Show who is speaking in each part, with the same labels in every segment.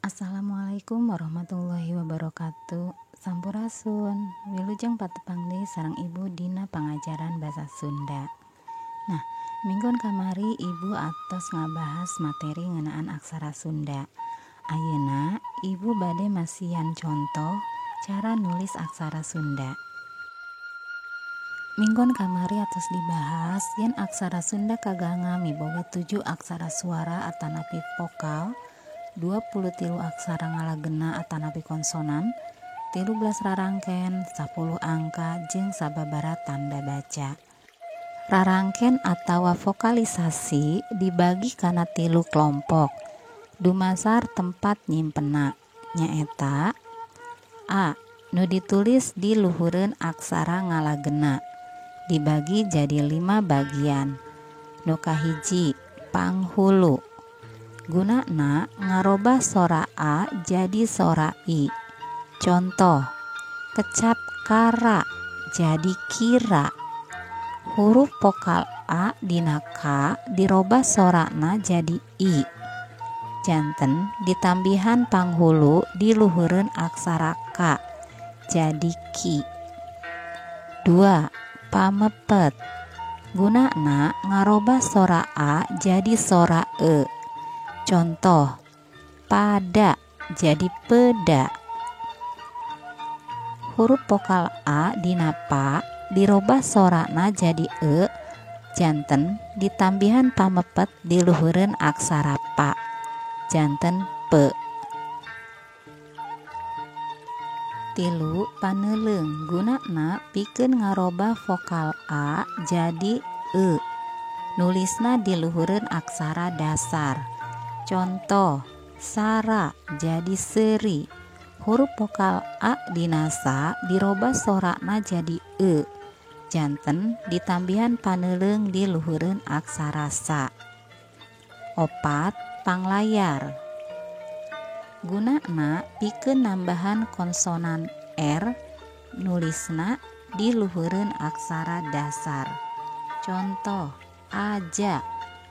Speaker 1: Assalamualaikum warahmatullahi wabarakatuh. Sampurasun, wilujeng patepang deui sareng Ibu dina pangajaran basa Sunda. Nah, minggon kamari Ibu atos ngabahas materi ngeunaan aksara Sunda. Ayeuna Ibu bade masihan contoh cara nulis aksara Sunda. Minggon kamari atos dibahas yen aksara Sunda kaganga miboga 7 aksara suara atanapi vokal, 23 aksara ngalagena atanapi konsonan, 13 rarangken, 10 angka jeung sababaraha tanda baca. Rarangken atawa vokalisasi dibagi kana 3 kelompok dumasar tempat nyimpenna, nyaeta A. Nu ditulis di luhureun aksara ngalagena, dibagi jadi 5 bagian. Nu kahiji panghulu, gunana ngarobah sora A jadi sora I. Contoh, kecap kara jadi kira. Huruf vokal A dina K dirobah sorana jadi I. Janten ditambihan panghulu di luhureun aksara K jadi ki. 2. Pamepet, gunana ngarobah sora A jadi sora E. Contoh, pada jadi peda. Huruf vokal A dina pa dirobah sorana jadi E, janten ditambihan pamepet di luhureun aksara pa, janten pe. 3. Paneuleung, gunana pikeun ngarobah vokal A jadi E, nulisna di luhureun aksara dasar. Contoh, sara jadi seri. Huruf vokal A dina sa dirobah sorana jadi E, janten ditambihan paneuleung di luhureun aksara sa. 4. Panglayar, gunana pikeun nambahan konsonan R, nulisna di luhureun aksara dasar. Contoh, aja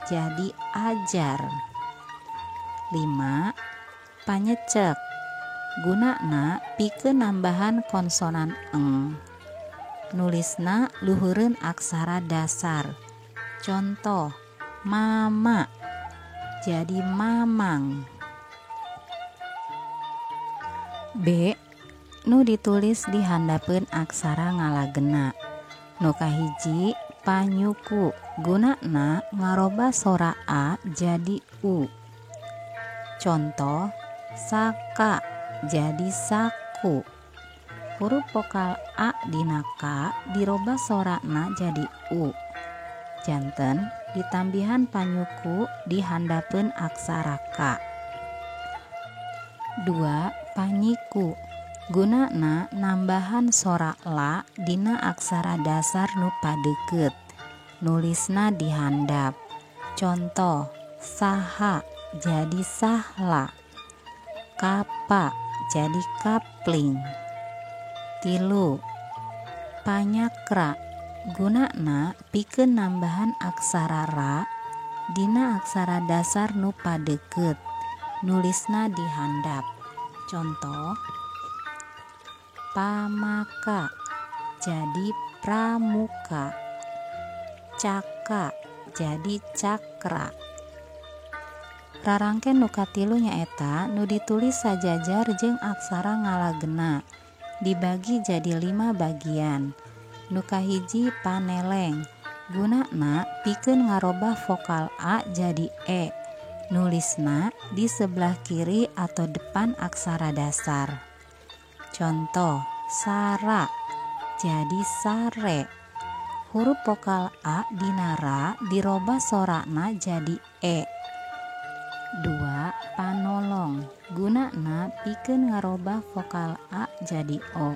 Speaker 1: jadi ajar. 5. Panyecek, gunana pikeun nambahan konsonan eng, nulisna luhureun aksara dasar. Contoh, mama jadi mamang. B. Nu ditulis di handapeun aksara ngalagena. Nu kahiji panyuku, gunana ngarobah sora A jadi U. Contoh, saka jadi saku. Huruf vokal A dina K dirobah sorana jadi U, janten ditambihan panyuku di handapeun aksara K. 2. Panyiku, gunana nambahan sora la dina aksara dasar nu padeukeut, nulisna di handap. Contoh, saha jadi sahla, kapa jadi kapling. 3. Panyakra, gunana pikeun nambahan aksara ra dina aksara dasar nu padeukeut, nulisna di handap. Contoh, pamaka jadi pramuka, caka jadi cakra. Rarangken nu katilu nyaeta nu ditulis sajajar jeung aksara ngalagena, dibagi jadi 5 bagian. Nu kahiji paneleng, gunana pikeun ngarobah vokal A jadi E, nulisna di sebelah kiri atau depan aksara dasar. Contoh, sara jadi sare. Huruf vokal A dina ra dirobah sorana jadi E. 2. Panolong, gunana pikeun ngarobah vokal A jadi O,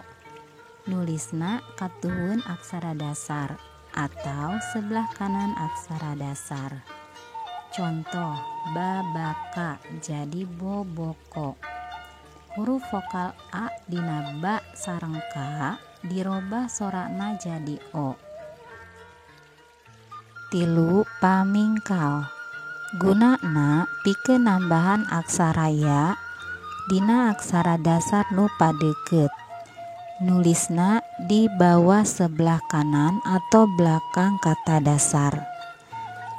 Speaker 1: nulisna katuhun aksara dasar atau sebelah kanan aksara dasar. Contoh, babaka jadi boboko. Huruf vokal A dina ba sareng K dirobah sorana jadi O. 3. Pamingkal, gunana pikeun nambahan aksara ya dina aksara dasar nu padeukeut. Nulisna di bawah sebelah kanan atau belakang kata dasar.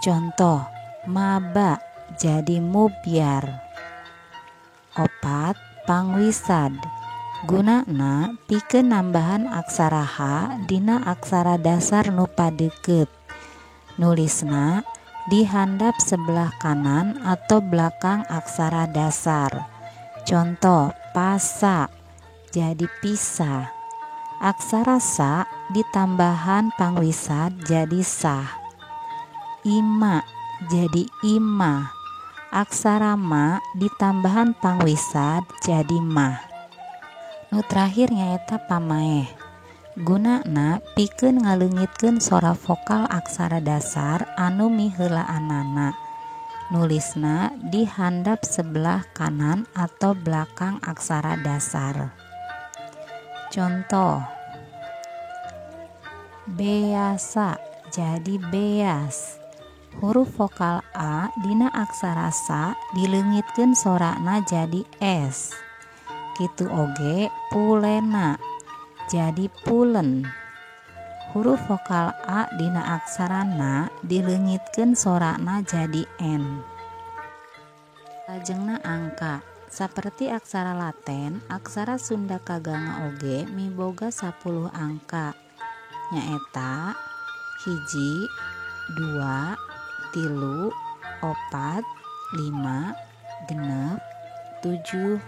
Speaker 1: Contoh, maba jadi mubyar. 4. Pangwisad. Gunana pikeun nambahan aksara H dina aksara dasar nu padeukeut. Nulisna di handap sebelah kanan atau belakang aksara dasar. Contoh, pasa jadi pisah. Aksara sa ditambahan pangwisad jadi sah. Ima jadi imah. Aksara ma ditambahan pangwisad jadi mah. Nu terakhir nyaeta pamaeh. Gunana pikeun ngaleungitkeun sora vokal aksara dasar anu miheulaanana. Nulisna di handap sebelah kanan atau belakang aksara dasar. Contoh, beasa jadi beas. Huruf vokal A dina aksara sa dileungitkeun sorana jadi S. Kitu oge pulena jadi pulen. Huruf vokal A dina aksara na dileungitkeun sorana jadi N. Lajengna angka. Saperti aksara Laten, aksara Sunda kaganga oge miboga 10 angka. Nyaeta 1, 2, 3, 4, 5, 6, 7,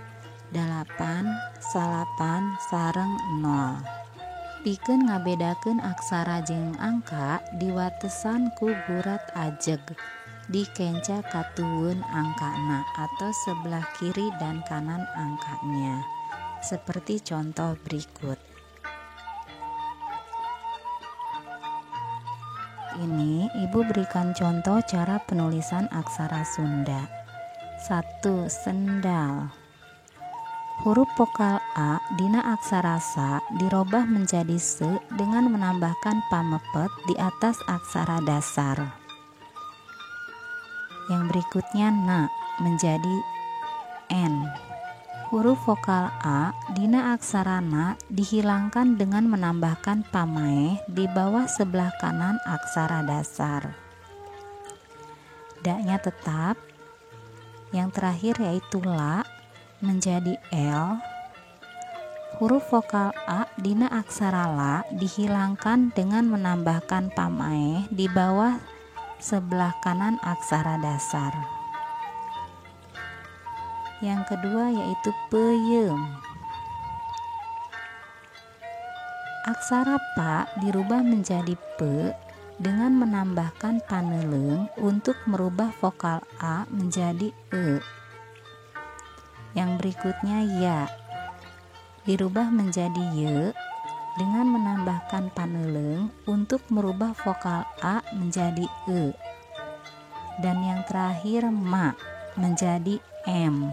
Speaker 1: 8, 9, sareng 0. Pikeun ngabedakeun aksara jeung angka diwatesan ku gurat ajeg di kenca katuwun angkana atau sebelah kiri dan kanan angkanya. Seperti contoh berikut. Ini Ibu berikan contoh cara penulisan aksara Sunda. 1. Sendal. Huruf vokal A dina aksara sa dirobah menjadi se dengan menambahkan pamepet di atas aksara dasar. Yang berikutnya na menjadi n. Huruf vokal A dina aksara na dihilangkan dengan menambahkan pamaeh di bawah sebelah kanan aksara dasar. Daknya tetap. Yang terakhir yaitu la menjadi L. Huruf vokal A dina aksara la dihilangkan dengan menambahkan pamaeh di bawah sebelah kanan aksara dasar. Yang kedua yaitu peuyeum. Aksara pa dirubah menjadi pe dengan menambahkan paneleung untuk merubah vokal A menjadi e. Yang berikutnya ya dirubah menjadi ye dengan menambahkan paneleung untuk merubah vokal A menjadi e. Dan yang terakhir ma menjadi m.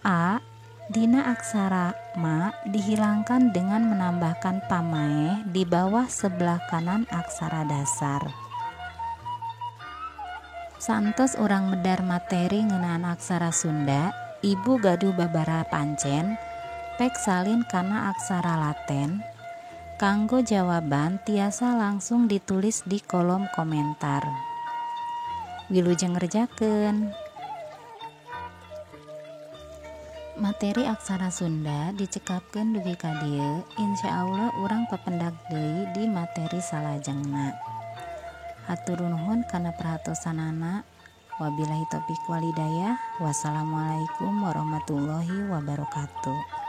Speaker 1: A dina aksara ma dihilangkan dengan menambahkan pamaeh di bawah sebelah kanan aksara dasar. Santos urang medar materi ngeunaan aksara Sunda, Ibu gaduh babara pancen, pek salin kana aksara Laten. Kanggo jawaban tiasa langsung ditulis di kolom komentar. Wilujeng ngerjakeun. Materi aksara Sunda dicekapkeun dugi ka dieu, insyaallah urang papendak deui di materi salajengna. Hatur nuhun kana perhatosanana. Wabillahi taufik walhidayah. Wassalamualaikum warahmatullahi wabarakatuh.